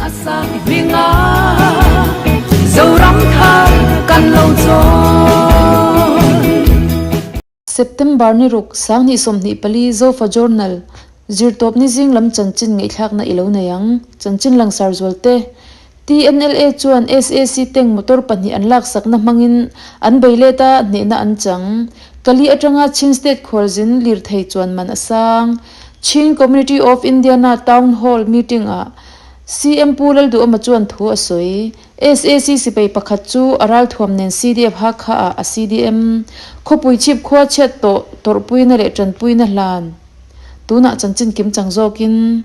Hminga Zoram thar kan lo chawn. September ni ruk, 2024 Zofa Journal, Zirtawpni zing lam chanchin ngaihthlakna i lo nei ang. Chanchin langsar zualte, TNLA chuan SAC tank motor pahnih an laksakna hmangin an bei let a, hnehna an chang. Kali atanga Chin State khualzin lirthei chuan man a sang. Chin Community of Indiana Town Hall meeting ah CM Pu Lalduhawma chuan thu a sawi. SAC sipai pakhat chu a ralthuam nen CDF Hakha ah a CDM khawpui chhip khua chhiat tawh tawrhpuina leh tanpuina hlan. Tunah chanchin kim chang zawkin.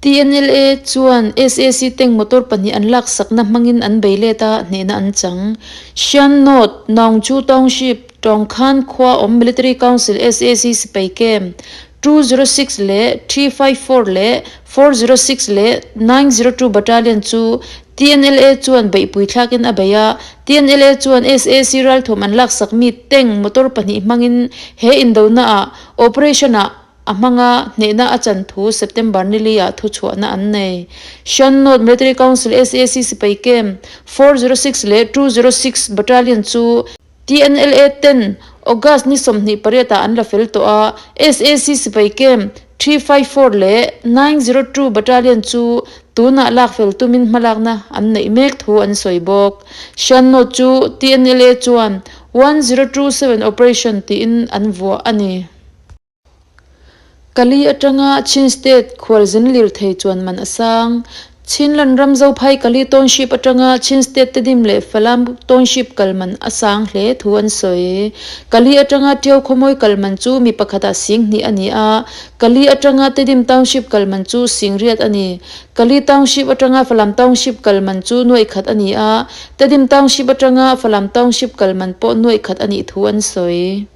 TNLA chuan SAC tank motor pahnih an laksakna hmangin an bei let a, hnehna an chang. Shan North, Naungchu Township, Tawngkhan khua awm Military Council SAC sipai camp 206 leh 354 leh 406 leh 902 Battalion chu TNLA chuan beihpui thlakin a bei a, TNLA chuan SAC ralthuam an laksak mi tank motor pahnih hmangin he indonaah operation-ah A hmanga hnehna a chan thu September nili-ah thuchhuahna an nei. Shan North Military Council SAC sipai camp 406 leh 206 Battalion chu TNLA ten August ni 28 ah an la fel tawh a, SAC sipai camp 354 leh 902 Battalion chu tunah lak fel tumin hmalakna an neih mek thu an sawi bawk. Shan North chu TNLA chuan 1027 Operation tiin an vuah a ni. Kali atanga Chin State khualzin lirthei chuan man a sang. Chinland ram Zophai Kali Township atanga Chin State Tedim leh Falam Township kal man a sang hle thu an sawi. Kali atanga Tiau khawmawi kal man chu mi pakhatah sing hnih a ni a, Kali atanga Tedim Township kal man chu sing riat a ni. Kali Township atanga Falam Township kal man chu nuaih khat a ni a, Tedim Township atanga Falam Township kal man pawh nuaih khat a nih thu an sawi.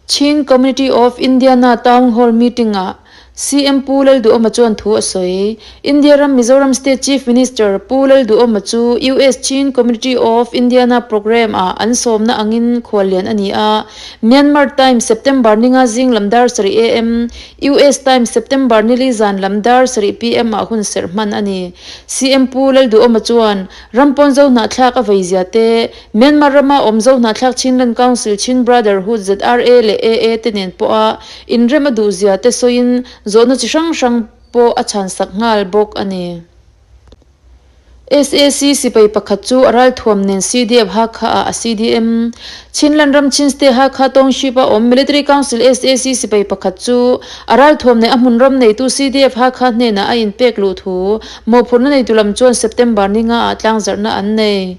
Chin Community of Indiana Town Hall meeting-ah CM Pu Lalduhawma chuan thu a sawi. India ram Mizoram State Chief Minister Pu Lalduhawma chu US Chin Community of Indiana programme-ah an sawmna angin khuallian a ni a. Myanmar Time September ninga zing lam dar sarih am, US Time September nili zan lam dar sarih pm ah hun serh hman a ni. CM Pu Lalduhawma chuan ram pawn zo hnahthlak a veizia te, Myanmar rama awm zo hnahthlak Chinland Council, Chin Brotherhood, ZRA leh AA te nen pawha inrem a duhzia te sawiin zawhna chi hrang hrang pawh a chhansak nghal bawk a ni. SAC sipai pakhat chu a ralthuam nen CDF Hakha ah a CDM. Chinland ram Chin State Hakha Township a awm Military Council SAC sipai pakhat chu a ralthuam nen a hmun ram neitu CDF Hakha hnenah a inpek luh thu mawhphurhna neitu lam chuan September ni nga ah tlangzarhna an nei.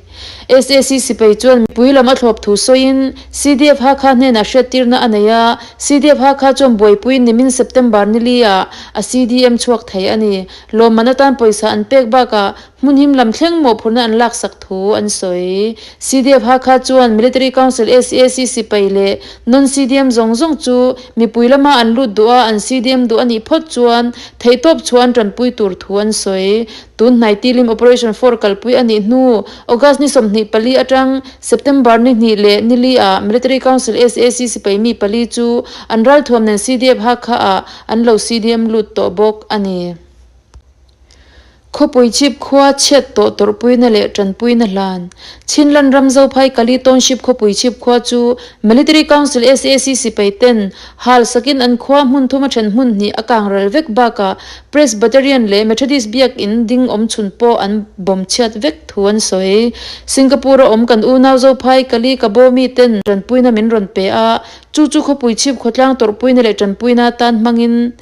SAC sipai chuan mipui lam a thlawp thu sawiin CDF Hakha hnenah hriattirna a nei a, CDF Hakha chuan buaipui nimin September nili ah a CDM chhuak thei a ni. Lawmman atan pawisa an pek bakah hmun him lam thleng mawhphurhna an laksak thu an sawi. CDF Hakha chuan Military Council SAC sipai leh non-CDM zawng zawng chu mipui lama an lut duh a, an CDM duh a nih phawt chuan theihtawp chhuah an tanpui tur thu an sawi. Tun hnai Tilim Operation Four kalpui a nih hnu August ni 24 atang September ni hnih leh ni li ah Military Council SAC sipai mi pali chu an ralthuam nen CDF Hakha ah an lo CDM lut tawh bawk a ni. Khawpui chhip khua chhiat tawh tawrhpuina leh tanpuina hlan Chinland ram Zophai Kali Township khawpui chhip khua chu Military Council SAC sipai ten hal sakin an khua hmun thuma then hmun hnih a kang ral vek bakah Presbyterian leh Methodist biakinn ding awm chhun pawh an bawm chhiat vek thu an sawi. Singapore a awm kan unau Zophai Kali Kabo mi ten tanpuina min rawn pe a, chu chu khawpui chhip khawtlang tawrhpuina leh tanpuina tan hmangin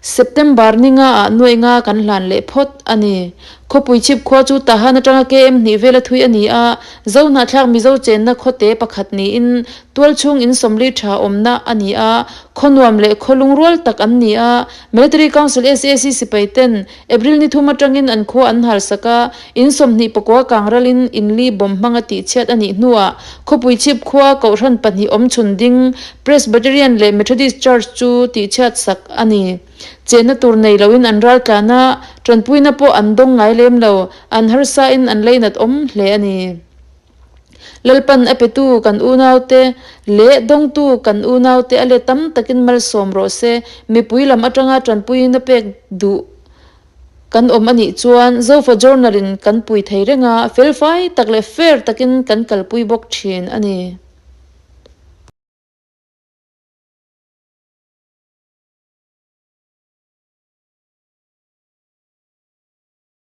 September ni nga ah nuaih nga kan hlan leh phawt a ni. Khawpui chhip khua chu Tahan atanga KM hnih vela thui a ni a, Zohnahthlak Mizo chenna khawte pakhat niin Tualchhung in sawmli tha awmna a ni a, khaw nuam leh khaw lungrual tak an ni a. Military Council SAC sipai ten April ni thum atangin an khua an halsak a, in 24 kang ralin in li bawm hmanga tihchhiat a nih hnuah khawpui chhip khua Kohhran pahnih awm chhun ding Presbyterian leh Methodist Church chu tihchhiat sak a ni. Chenna tur nei loin an raltlan a, tanpuina pawh an dawng ngai lem lo, an harsain an leinat awm hle a ni. Lalpan a petu kan unaute leh dawngtu kan unaute a let tam takin malsawm rawh se. Mipui lam atanga tanpuiin a pek duh Kan awm a nih chuan Zofa Journal in kan pui thei reng a, felfai tak leh fair takin kan kalpui bawk thin a ni.